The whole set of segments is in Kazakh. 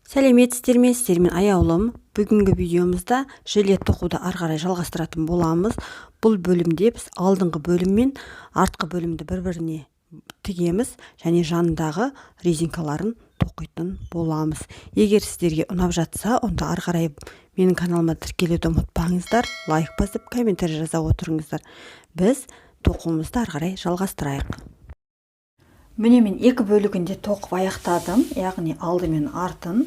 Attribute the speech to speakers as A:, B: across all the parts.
A: Сәлеметсіздер ме, сіздермен Аяулым. Бүгінгі видеомызда жилет тоқуды ары қарай жалғастыратын боламыз. Бұл бөлімде біз алдыңғы бөлім мен артқы бөлімді бір-біріне тігеміз және жанындағы резинкаларын тоқитын боламыз. Егер сіздерге ұнап жатса, онда ары қарай менің каналыма тіркелуді ұмытпаңыздар, лайк басып, комментарий жаза отырыңыздар. Біз тоқуымызды ары қарай жалғастырайық. Міне мен екі бөлігінде тоқып аяқтадым, яғни алды мен артын.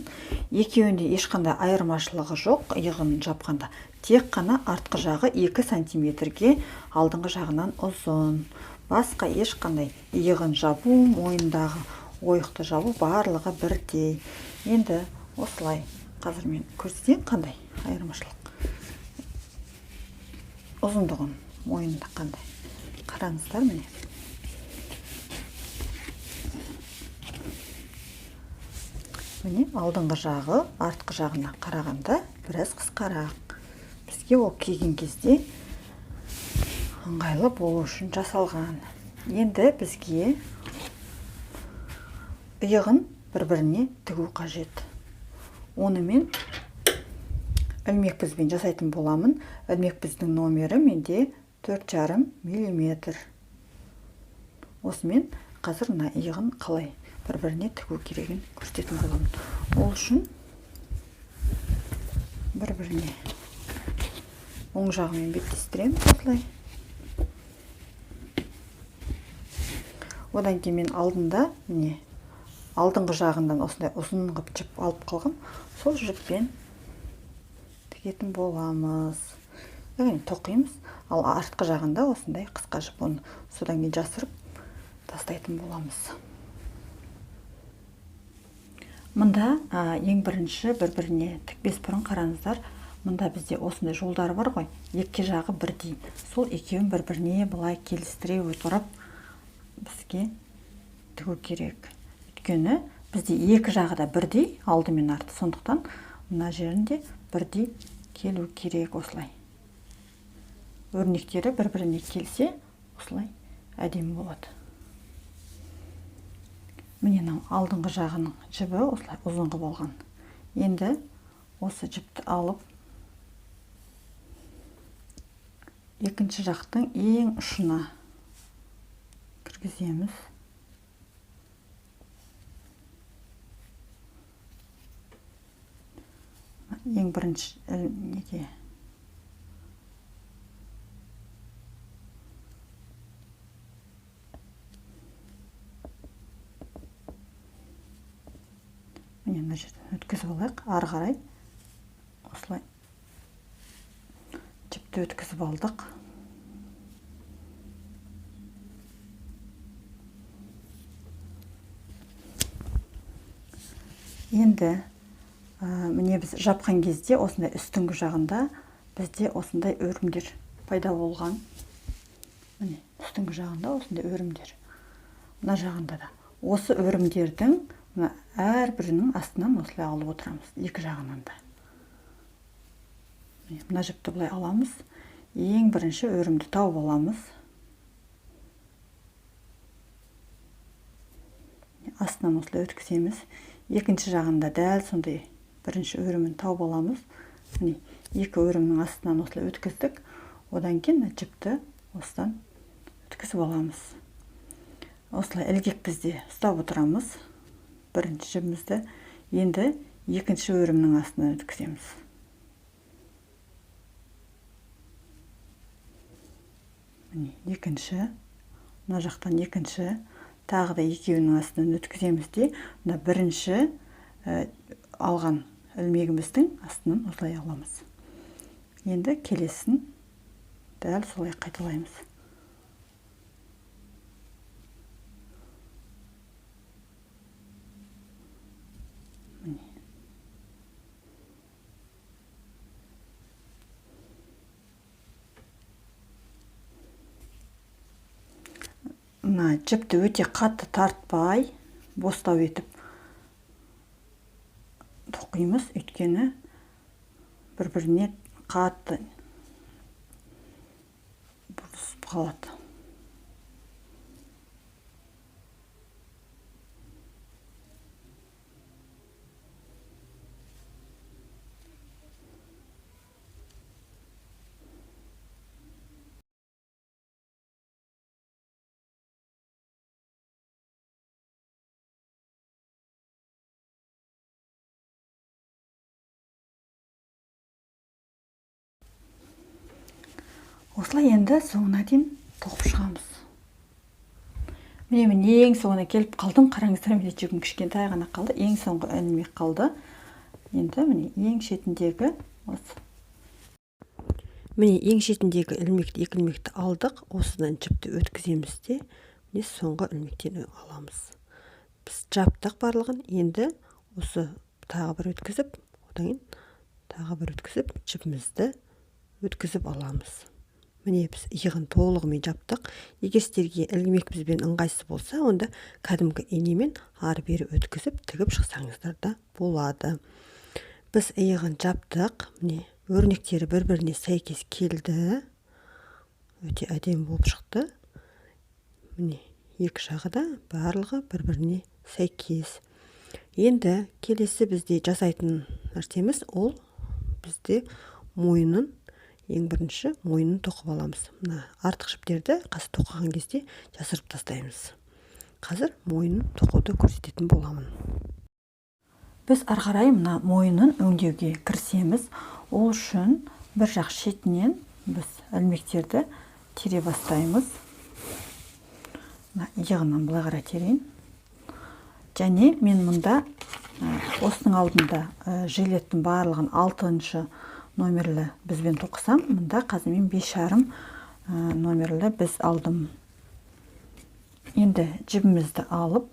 A: Екеуінде ешқандай айырмашылығы жоқ, иығын жапқанда. Тек қана артқы жағы 2 сантиметрге алдыңғы жағынан ұзын. Басқа ешқандай иығын жабу, мойындағы ойықты жабу барлығы бірдей. Енді осылай қазір мен көрсетейін қандай айырмашылық. Ұзындығын мойнында қандай. Қараңыздар міне. Міне алдыңғы жағы артқы жағына қарағанда біраз қысқарақ. Бізге ол киген кезде ыңғайлы болу үшін жасалған. Енді бізге иығын бір-біріне тігу қажет. Оны мен ілмек бізбен жасайтын боламын. Ілмек біздің номері менде 4,5 миллиметр. Осымен қазір мына иығын қалай бір-біріне тігу керегін көрсететін боламын. Ол үшін бір-біріне оң жағымен беттестіремін осылай. Одан кейін мен алдында міне алдыңғы жағынан осындай ұзын қылып жіп алып қалғам, сол жіппен тігетін боламыз. Яғни тоқимыз, ал артқы жағында осындай қысқа жіп, оны содан кейін жасырып тастайтын боламыз. Мында, ең бірінші бір-біріне тікпес бұрын қараңыздар, мында бізде осындай жолдар бар ғой, екі жағы бірдей. Сол екеуін бір-біріне былай келістіре отырып бізге тігу керек. Өйткені бізде екі жағы да бірдей, алды мен арты, сондықтан мына жерінде бірдей келу керек осылай. Өрнектері бір-біріне келсе, осылай әдемі болады. Міне мынау алдыңғы жағының жібі осылай ұзын қылып алған. Енді осы жіпті алып екінші жақтың ең ұшына кіргіземіз. Ең бірінші неге? Міне мына жерден өткізіп алайық, ары қарай осылай жіпті өткізіп алдық. Енді, міне біз жапқан кезде осындай үстіңгі жағында бізде осындай өрімдер пайда болған. Міне үстіңгі жағында осындай өрімдер. Мына жағында да. Осы өрімдердің мына әрбірінің астынан осылай алып отырамыз, екі жағынан да. Міне, мына жіпті былай аламыз. Ең бірінші өрімді тауып аламыз. Міне, астынан осылай өткіземіз. Екінші жағында дәл сондай бірінші өрімін тауып аламыз. Міне, екі өрімнің астынан осылай өткіздік. Одан кейін мына жіпті осыдан өткізіп аламыз. Осылай ілгек бізде ұстап отырамыз. Бірінші жібімізді енді екінші өрімнің астынан өткіземіз. Міне, екінші, мына жақтан екінші, тағы да екеуінің астынан өткіземіз де, мына бірінші, алған ілмегіміздің астынан осылай аламыз. Енді келесін дәл солай қайталаймыз. Мына жіпті өте қатты тартпай, бостау етіп тоқимыз, өйткені бір-біріне қатты бұрысып қалады. Осылай енді соңына дейін тоқып шығамыз. Міне мен ең соңына келіп қалдым. Қараңыздар, менде жібім кішкентай ғана қалды. Ең соңғы ілмек қалды. Енді міне ең шетіндегі осы. Міне ең шетіндегі ілмекті, екі ілмекті алдық. Осыдан жіпті өткіземіз де, міне соңғы ілмектен аламыз. Біз жаптық барлығын. Енді осы тағы бір өткізіп, одан кейін тағы бір өткізіп, жіпімізді өткізіп аламыз. Міне біз иығын толығымен жаптық. Егер сіздерге ілмек бізбен ыңғайсыз болса, онда кәдімгі инемен ары-бері өткізіп тігіп шықсаңыздар да болады. Біз иығын жаптық. Міне өрнектері бір-біріне сәйкес келді. Өте әдемі болып шықты. Міне екі жағы да барлығы бір-біріне сәйкес. Енді келесі бізде жасайтын нәрсеміз ол бізде мойнын, ең бірінші мойнын тоқып аламыз. Мына артық жіптерді қазір тоқыған кезде жасырып тастаймыз. Қазір мойнын тоқуды көрсететін боламын. Біз ары қарай мына мойнын өңдеуге кірісеміз. Ол үшін бір жақ шетінен біз ілмектерді тере бастаймыз. Мына иығынан былай қарай терейін. Және мен мұнда осының алдында жилеттің барлығын 6-шы номерлі бізбен тоқысам, мұнда қазір мен 5,5 номерлі біз алдым. Енді жібімізді алып,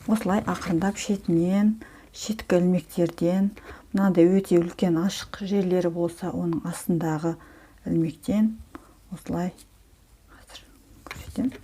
A: осылай ақырындап шетінен, шеткі ілмектерден, мынандай өте үлкен ашық жерлері болса, оның астындағы ілмектен осылай қазір көрсетемін.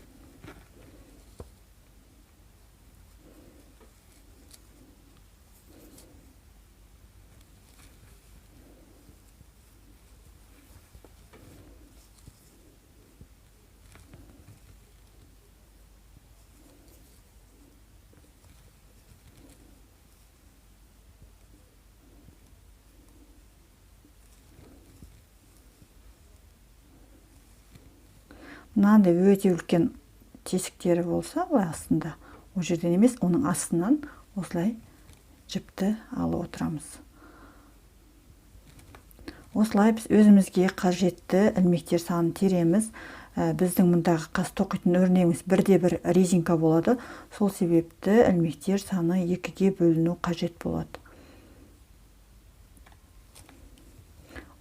A: Мынандай өте үлкен тесіктері болса, былай астында, ол жерден емес, оның астынан осылай жіпті алып отырамыз. Осылай біз өзімізге қажетті ілмектер санын тереміз. Біздің мұндағы қас тоқитын өрнегіміз бірде-бір резинка болады. Сол себепті ілмектер саны екіге бөліну қажет болады.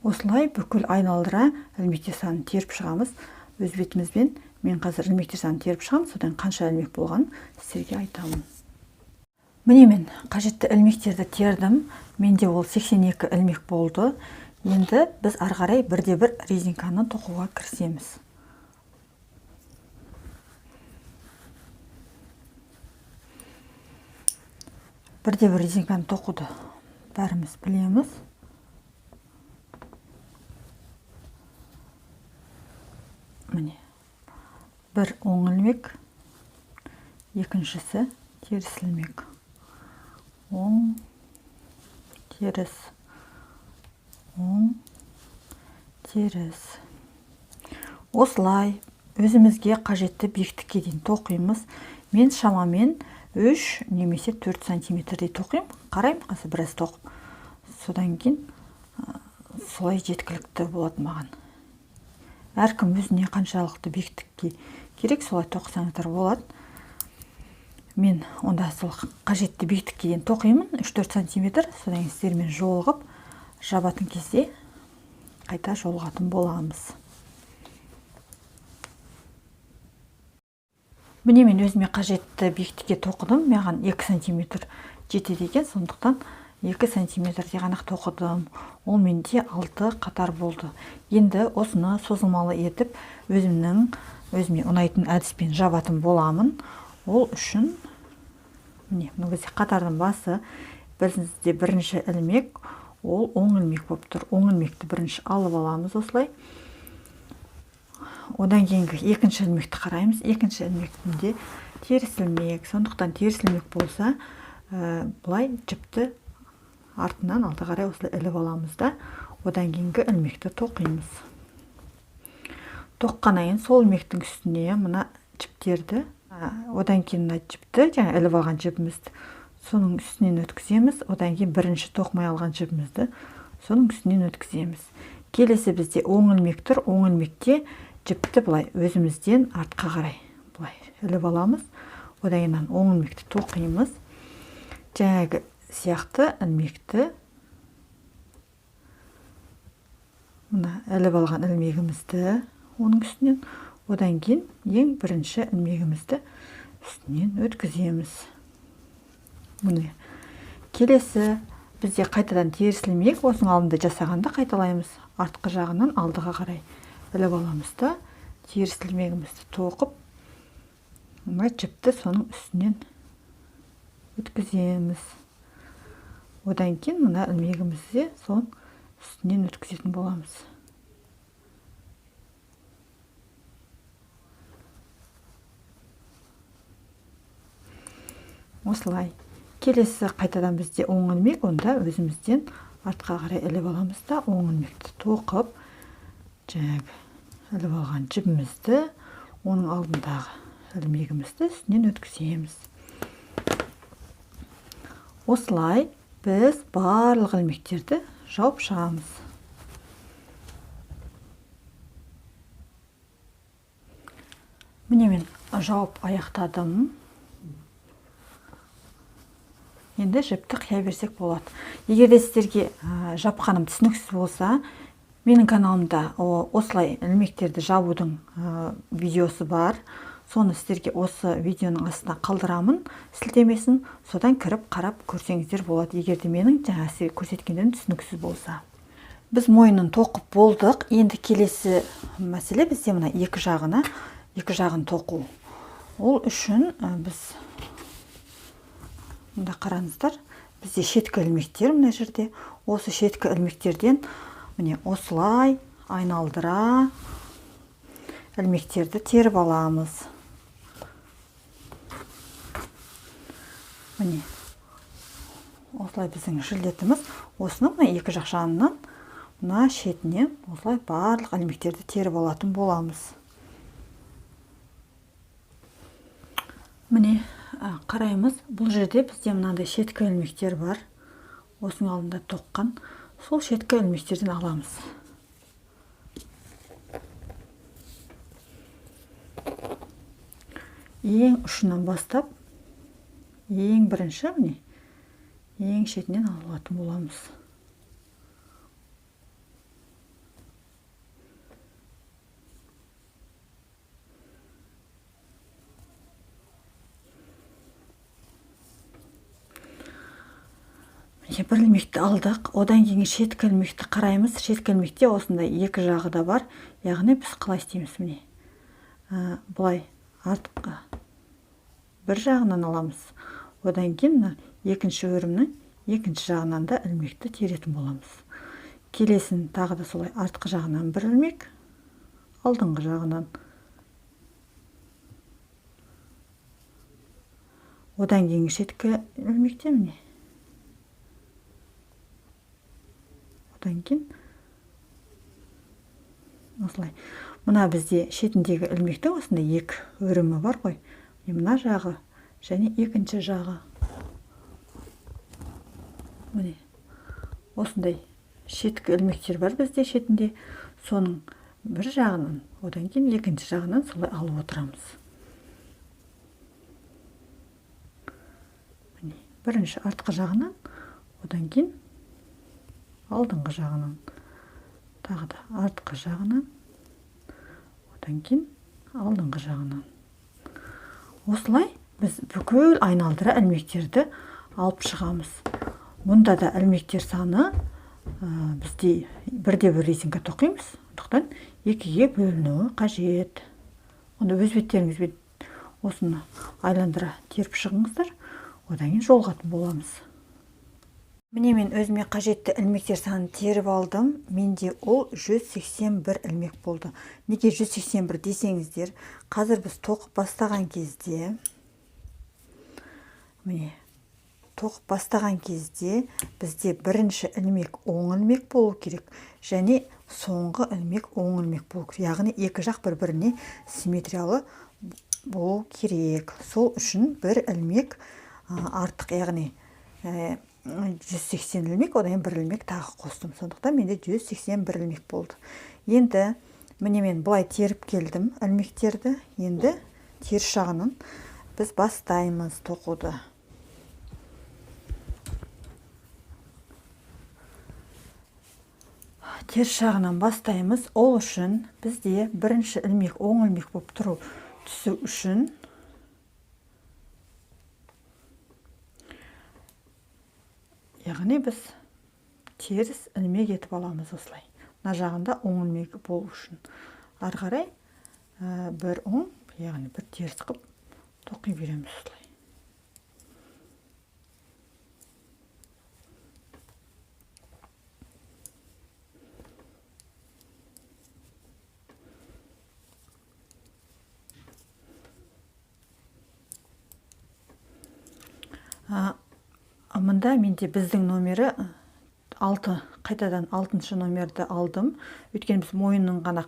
A: Осылай бүкіл айналдыра ілмектер санын теріп шығамыз. Өз бетімізбен мен қазір ілмектер санын теріп шығамын, содан қанша ілмек болғанын сіздерге айтамын. Міне мен қажетті ілмектерді тердім. Менде ол 82 ілмек болды. Енді біз ары қарай бірде-бір резинканы тоқуға кірісеміз. Бірде-бір резинканы тоқуды бәріміз білеміз. Міне бір оң ілмек, екіншісі теріс ілмек. Оң, теріс, оң, теріс. Осылай өзімізге қажетті биіктікке дейін тоқимыз. Мен шамамен 3 немесе 4 сантиметрдей тоқимын. Қараймын қазір біраз тоқып. Содан кейін солай жеткілікті болады маған. Әркім өзіне қаншалықты биіктікке керек, солай тоқысаңыздар болады. Мен онда сол қажетті биіктікке дейін тоқимын, 3-4 сантиметр. Содан кейін сіздермен жолығып, жабатын кезде қайта жолығатын боламыз. Міне мен өзіме қажетті биіктікке тоқыдым. Маған 2 сантиметр жетеді екен, сондықтан 2 сантиметрде ғана тоқыдым. Ол менде 6 қатар болды. Енді осыны созылмалы етіп, өзіме ұнайтын әдіспен жабатын боламын. Ол үшін міне мына кезде қатардың басы бізде бірінші ілмек, ол оң ілмек болып тұр. Оң ілмекті бірінші алып аламыз осылай. Одан кейінгі екінші ілмекті қараймыз. Екінші ілмектің теріс ілмек. Сондықтан теріс ілмек болса, былай жіпті артынан алды қарай осылай іліп аламыз да, одан кейінгі ілмекті тоқимыз. Тоққаннан кейін сол ілмектің үстіне мына жіптерді, одан кейін мына жіпті, жаңа іліп алған жібімізді соның үстінен өткіземіз. Одан кейін бірінші тоқымай алған жібімізді соның үстінен өткіземіз. Келесі бізде оң ілмек тұр. Оң ілмекте жіпті былай өзімізден артқа қарай былай іліп аламыз. Одан кейін оң ілмекті тоқимыз. Жаңағы сияқты ілмекті мына іліп алған ілмегімізді оның үстінен, одан кейін ең бірінші ілмегімізді үстінен өткіземіз. Міне келесі бізде қайтадан теріс ілмек, осының алдында жасағанда қайталаймыз. Артқы жағынан алдыға қарай іліп аламыз да теріс ілмегімізді тоқып, мына жіпті соның үстінен өткіземіз. Одан кейін мына ілмегімізді соның үстінен өткізетін боламыз. Осылай. Келесі қайтадан бізде оң ілмек, онда өзімізден артқа қарай іліп аламыз да оң ілмекті тоқып, жаңағы іліп алған жібімізді оның алдындағы ілмегімізді үстінен өткіземіз. Осылай біз барлық ілмектерді жауып шығамыз. Міне мен жауып аяқтадым. Енді жіпті қия берсек болады. Егер де сіздерге жапқаным түсініксіз болса, менің каналымда осылай ілмектерді жабудың видеосы бар. Соны сіздерге осы видеоның астына қалдырамын, сілтемесін. Содан кіріп қарап көрсеңіздер болады, егер де менің жаңа сізге көрсеткендерім түсініксіз болса. Біз мойнын тоқып болдық. Енді келесі мәселе бізде мына екі жағын тоқу. Ол үшін біз мында қараңыздар, бізде шеткі ілмектер мына жерде. Осы шеткі ілмектерден міне осылай айналдыра ілмектерді теріп аламыз. Міне осылай біздің жилетіміз осының мына екі жақ жағынан мына шетінен осылай барлық ілмектерді теріп алатын боламыз. Міне қараймыз, бұл жерде бізде мынандай шеткі ілмектер бар. Осының алдында тоққан. Сол шеткі ілмектерден аламыз. Ең ұшынан бастап, ең бірінші міне, ең шетінен алатын боламыз. Бір ілмекті алдық, одан кейін шеткі ілмекті қараймыз. Шеткі ілмекте осындай екі жағы да бар. Яғни біз қалай істейміз міне? Былай артқы бір жағынан аламыз. Одан кейін мына екінші өрімнің екінші жағынан да ілмекті теретін боламыз. Келесін тағы да солай артқы жағынан бір ілмек, алдыңғы жағынан. Одан кейінгі шеткі ілмекте міне. Одан кейін осылай. Мына бізде шетіндегі ілмектің осындай екі өрімі бар ғой. Мына жағы және екінші жағы. Міне осындай шеткі ілмектер бар бізде шетінде. Соның бір жағынан, одан кейін екінші жағынан солай алып отырамыз. Міне бірінші артқы жағынан, одан кейін алдыңғы жағынан, тағы да артқы жағынан, одан кейін алдыңғы жағынан. Осылай біз бүкіл айналдыра ілмектерді алып шығамыз. Мұнда да ілмектер саны бізде бірде бір резинка тоқимыз, сондықтан екіге бөлінуі қажет. Онда өз беттеріңізбен осыны айландыра теріп шығыңыздар, одан кейін жолығатын боламыз. Міне мен өзіме қажетті ілмектер санын теріп алдым. Менде ол 181 ілмек болды. Неге 181 десеңіздер, қазір біз тоқып бастаған кезде, міне, тоқып бастаған кезде бізде бірінші ілмек оң ілмек болу керек және соңғы ілмек оң ілмек болу керек. Яғни екі жақ бір-біріне симметриялы болу керек. Сол үшін бір ілмек артық, яғни 180 ілмек, одан кейін бір ілмек тағы қостым. Сондықтан менде 181 ілмек болды. Енді міне мен былай теріп келдім ілмектерді. Енді теріс жағынан біз бастаймыз тоқуды. Теріс жағынан бастаймыз. Ол үшін бізде бірінші ілмек оң ілмек болып тұру түсу үшін яғни біз теріс ілмек етіп аламыз осылай. Мына жағында оң ілмек болу үшін. Ары қарай бір оң, яғни бір теріс қып тоқи береміз осылай. Мында менде біздің номері 6, қайтадан 6-шы номерді алдым. Өйткені біз мойынның ғана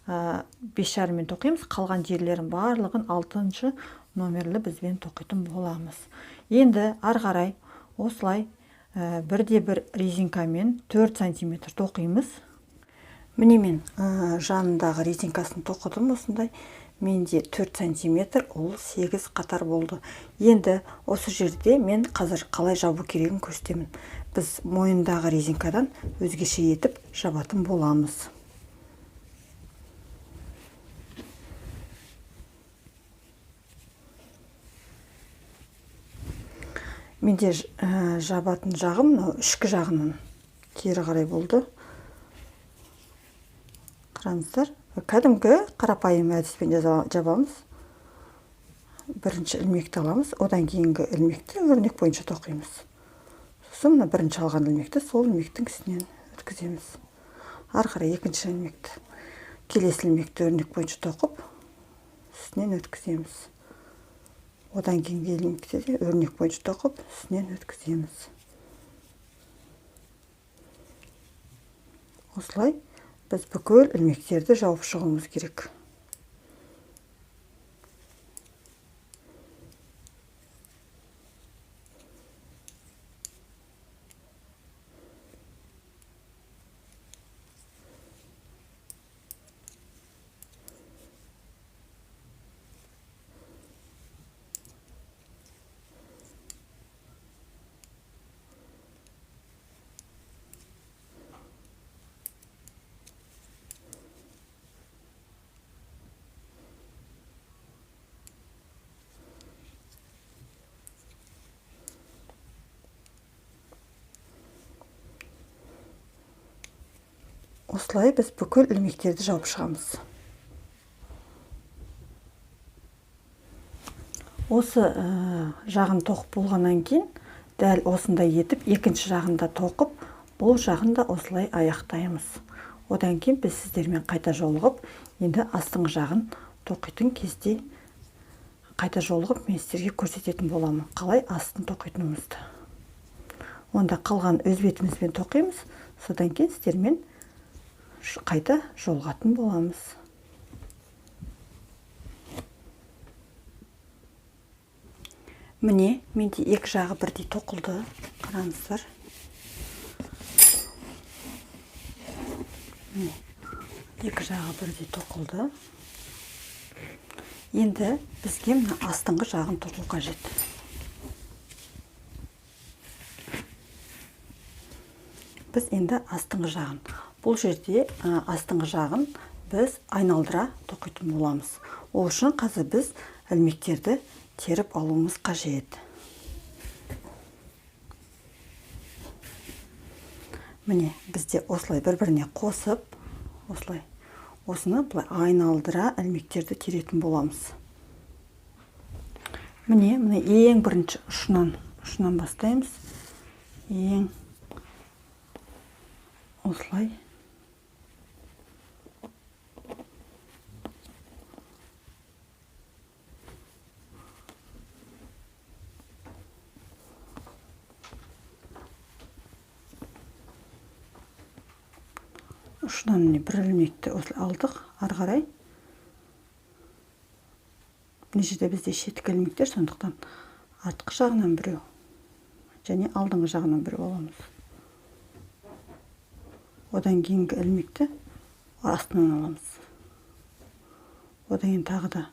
A: 5,5-мен тоқимыз, қалған жерлерін барлығын 6-шы номерлі бізбен тоқитын боламыз. Енді ары қарай осылай бірде бір резинкамен 4 сантиметр тоқимыз. Міне мен жанындағы резинкасын тоқыдым осындай. Менде 4 сантиметр, ол 8 қатар болды. Енді осы жерде мен қазір қалай жабу керегін көрсетемін. Біз мойындағы резинкадан өзгеше етіп жабатын боламыз. Менде жабатын жағым мынау ішкі жағынан кері қарай болды. Қараңыздар, кәдімгі қарапайым әдіспен жабамыз. Бірінші ілмекті аламыз, одан кейінгі ілмекті өрнек бойынша тоқимыз. Сосын мына бірінші алған ілмекті сол ілмектің үстінен өткіземіз. Ары қарай екінші ілмекті, келесі ілмекті өрнек бойынша тоқып, үстінен өткіземіз. Одан кейінгі ілмекті де өрнек бойынша тоқып, үстінен өткіземіз. Осылай біз бүкіл ілмектерді жауып шығуымыз керек. Осылай біз бүкіл ілмектерді жауып шығамыз. Осы жағын тоқып болғаннан кейін дәл осындай етіп екінші жағын да тоқып, бұл жағын да осылай аяқтаймыз. Одан кейін біз сіздермен қайта жолығып, енді астыңғы жағын тоқитын кезде қайта жолығып мен сіздерге көрсететін боламын, қалай астын тоқитынымызды. Онда қалған өз бетімізбен тоқимыз, содан кейін сіздермен қайта жолығатын боламыз. Міне, менде екі жағы бірдей тоқылды. Қараңыздар. Міне, екі жағы бірдей тоқылды. Енді бізге мына астыңғы жағын тоқу қажет. Біз енді астыңғы жағын. Бұл жерде астыңғы жағын біз айналдыра тоқитын боламыз. Ол үшін қазір біз ілмектерді теріп алуымыз қажет. Міне, бізде осылай бір-біріне қосып, осылай осыны былай айналдыра ілмектерді теретін боламыз. Міне, міне ең бірінші ұшынан бастаймыз. Ең осылай. Ұшынан міне бір ілмекті осылай алдық, ары қарай. Мына жерде бізде шеткі ілмектер, сондықтан артқы жағынан біреу, және алдыңғы жағынан біреу аламыз. Одан кейінгі ілмекті астынан аламыз. Одан кейін тағы да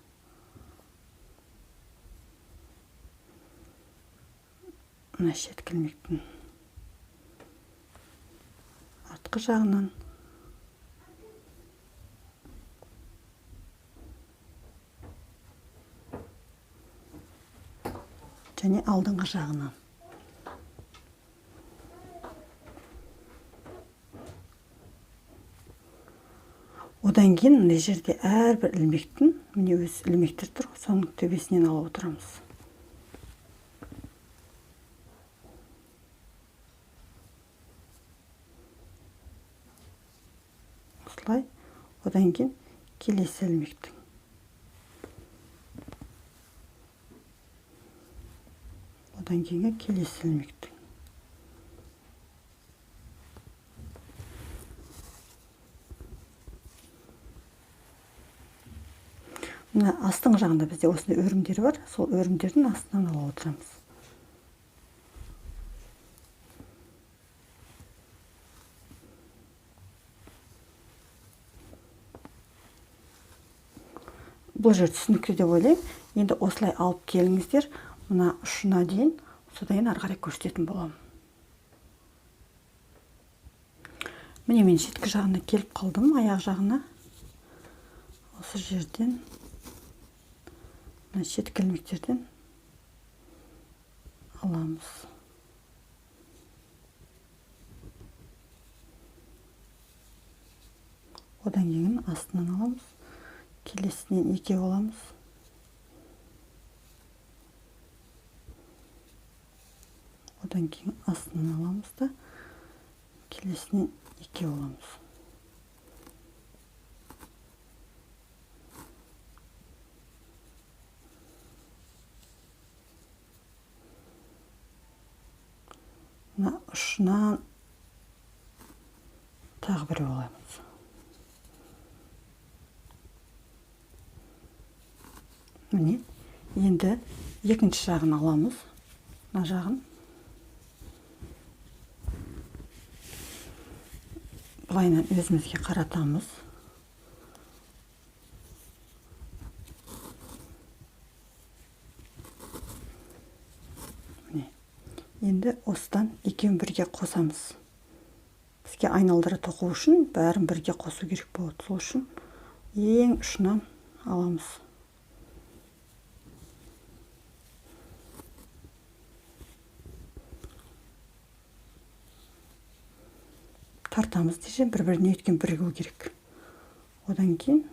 A: мына шеткі ілмектің артқы жағынан, және алдыңғы жағынан. Одан кейін мына жерде әрбір ілмектің, міне өз ілмектер тұр, соның төбесінен алып отырамыз. Осылай. Одан кейін келесі ілмектің. Одан кейінгі келесі ілмектің. Мына астыңғы жағында бізде осындай өрімдер бар, сол өрімдердің астынан алып отырамыз. Бұл жер түсінікті деп ойлаймын. Енді осылай алып келіңіздер, мына ұшына дейін, содан кейін ары қарай көрсететін боламын. Міне мен шеткі жағына келіп қалдым, аяқ жағына. Осы жерден, мына шеткі ілмектерден аламыз. Одан кейін астынан аламыз, келесінен екеу аламыз. Одан кейін астынан аламыз да, келесінен екеу аламыз. Мына ұшынан тағы біреу аламыз. Міне, енді екінші жағын аламыз. Мына жағын. Былайынан өзімізге қаратамыз. Міне. Енді осыдан екеуін бірге қосамыз. Бізге айналдыра тоқу үшін бәрін бірге қосу керек болады. Сол үшін ең ұшынан аламыз. Тартамыз десем, бір-біріне өткен бірігу керек. Одан кейін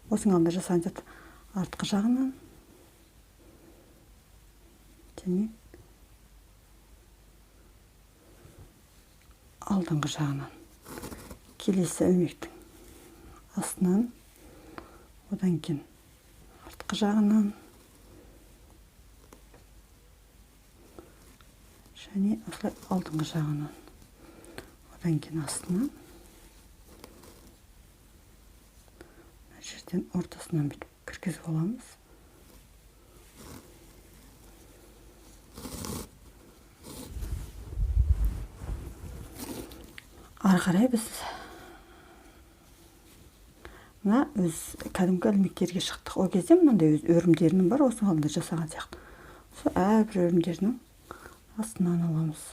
A: осының алдында жасаған зат артқы жағынан және алдыңғы жағынан, келесі ілмектің астынан, одан кейін артқы жағынан және осылай алдыңғы жағынан, одан кейін астынан, мына жерден ортасынан бүйтіп кіргізіп аламыз. Ары қарай біз мына өз кәдімгі ілмектерге шықтық. Ол кезде мынандай өз өрімдерінің бар, осының алдында жасаған сияқты. Сол әрбір өрімдерінің астынан аламыз.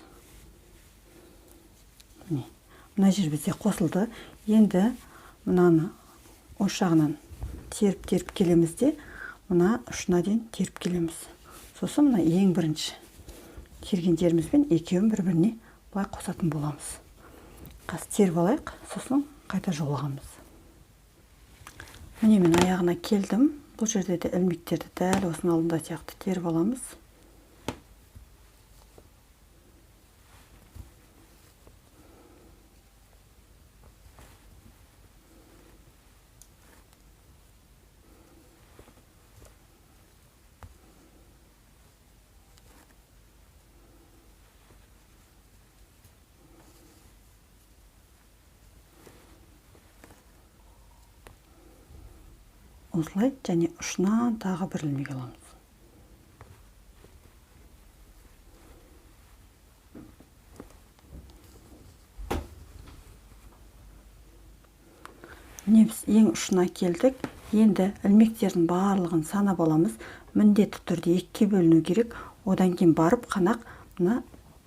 A: Міне, мына жер бізде қосылды. Енді мынаны осы жағынан теріп-теріп келеміз де, мына ұшына дейін теріп келеміз. Сосын мына ең бірінші терген жерімізбен екеуін бір-біріне былай қосатын боламыз. Қазір теріп алайық, сосын қайта жолығамыз. Міне мен аяғына келдім. Бұл жерде де ілмектерді дәл осының алдында сияқты теріп аламыз. Осылай және ұшынан тағы бір ілмек аламыз. Міне біз ең ұшына келдік. Енді ілмектердің барлығын санап аламыз. Міндетті түрде екіге бөліну керек. Одан кейін барып қанақ мына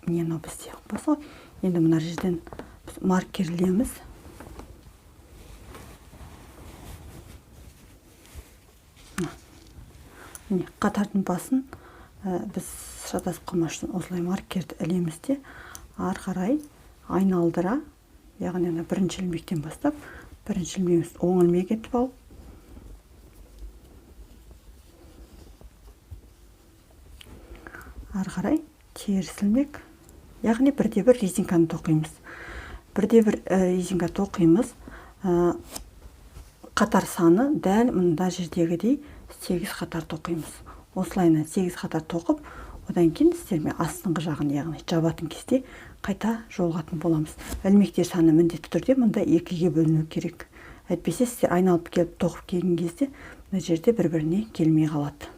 A: міне мынау бізде бас ғой. Енді мына жерден біз маркерлейміз. Міне қатардың басын біз шатасып қалмас үшін осылай маркерді ілеміз де ары қарай айналдыра, яғни ана бірінші ілмектен бастап бірінші ілмегіміз оң ілмек етіп алып ары қарай теріс ілмек, яғни бірде бір резинканы тоқимыз. Бірде бір резинка тоқимыз. Қатар саны дәл мында жердегідей 8 қатар тоқимыз. Осылайынан 8 қатар тоқып, одан кейін сіздермен астыңғы жағын, яғни жабатын кезде қайта жолығатын боламыз. Ілмектер саны міндетті түрде мында екіге бөліну керек. Әйтпесе сіздер айналып келіп тоқып келген кезде мына жерде бір-біріне келмей қалады.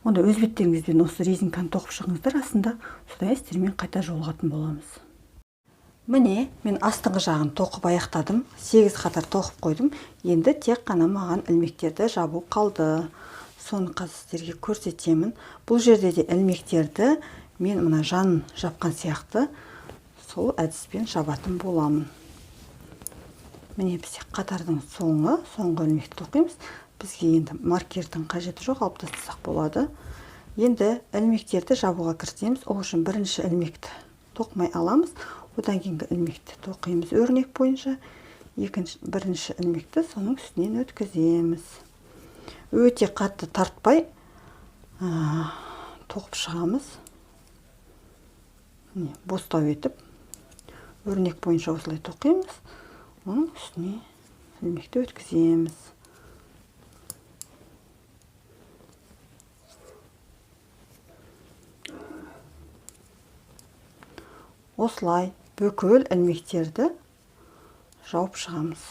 A: Онда өз беттеріңізбен осы резинканы тоқып шығыңыздар астында, содан сіздермен қайта жолығатын боламыз. Міне, мен астыңғы жағын тоқып аяқтадым. 8 қатар тоқып қойдым. Енді тек қана маған ілмектерді жабу қалды. Соны қазір сіздерге көрсетемін. Бұл жерде де ілмектерді мен мына жанын жапқан сияқты сол әдіспен жабатын боламын. Міне біз қатардың соңғы ілмекті тоқимыз. Бізге енді маркердің қажеті жоқ, алып тастасақ болады. Енді ілмектерді жабуға кірісеміз. Ол үшін бірінші ілмекті тоқымай аламыз. Одан кейінгі ілмекті тоқимыз өрнек бойынша. Бірінші ілмекті соның үстінен өткіземіз. Өте қатты тартпай, тоқып шығамыз. Міне, бостау етіп өрнек бойынша осылай тоқимыз. Оның үстіне ілмекті өткіземіз. Осылай бүкіл ілмектерді жауып шығамыз.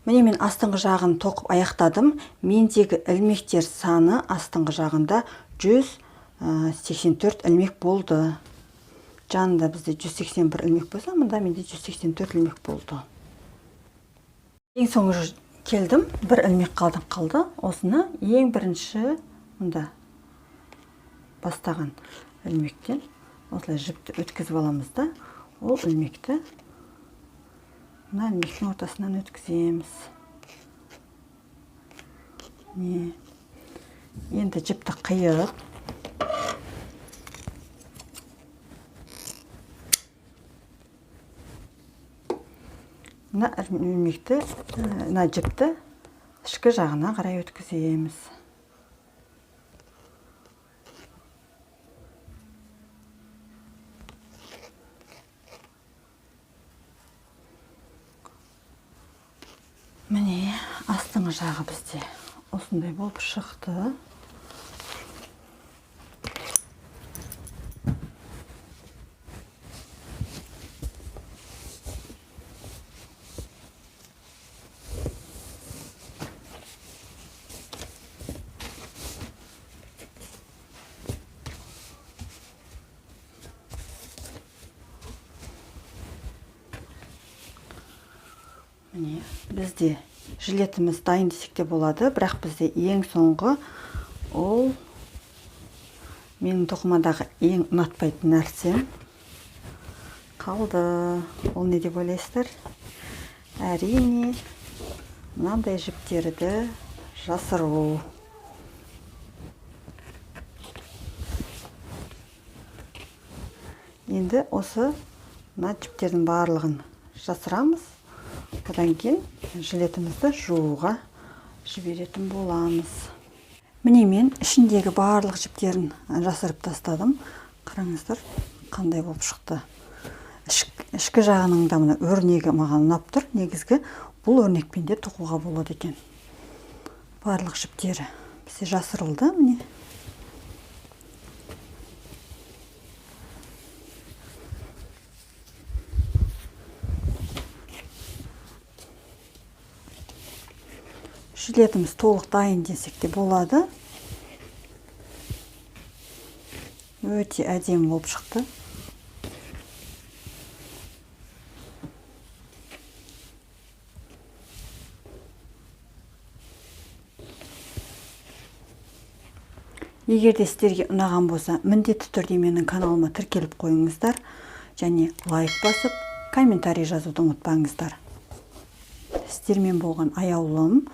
A: Міне мен астыңғы жағын тоқып аяқтадым. Мендегі ілмектер саны астыңғы жағында 184 ілмек болды. Жанында бізде 181 ілмек болса, мында менде 184 ілмек болды. Ең соңғы келдім, бір ілмек қалды. Осыны ең бірінші мында бастаған ілмектен осылай жіпті өткізіп аламыз да, ол ілмекті мына ілмектің ортасынан өткіземіз. Міне. Енді жіпті қиып мына ілмекті, мына жіпті ішкі жағына қарай өткіземіз. Міне астыңғы жағы бізде осындай болып шықты. Міне бізде жилетіміз дайын десек те болады, бірақ бізде ең соңғы ол менің тоқымадағы ең ұнатпайтын нәрсем қалды. Ол не деп ойлайсыздар? Әрине, мынандай жіптерді жасыру. Енді осы мына жіптердің барлығын жасырамыз. Одан кейін жилетімізді жууға жіберетін боламыз. Міне мен ішіндегі барлық жіптерін жасырып тастадым. Қараңыздар, қандай болып шықты. Ішкі жағының да мына өрнегі маған ұнап тұр. Негізгі бұл өрнекпен де тоқуға болады екен. Барлық жіптері бізде жасырылды міне. Жилетіміз толық дайын десек те болады. Өте әдемі болып шықты. Егер де сіздерге ұнаған болса, міндетті түрде менің каналыма тіркеліп қойыңыздар және лайк басып, комментарий жазуды ұмытпаңыздар. Сіздермен болған Аяулым.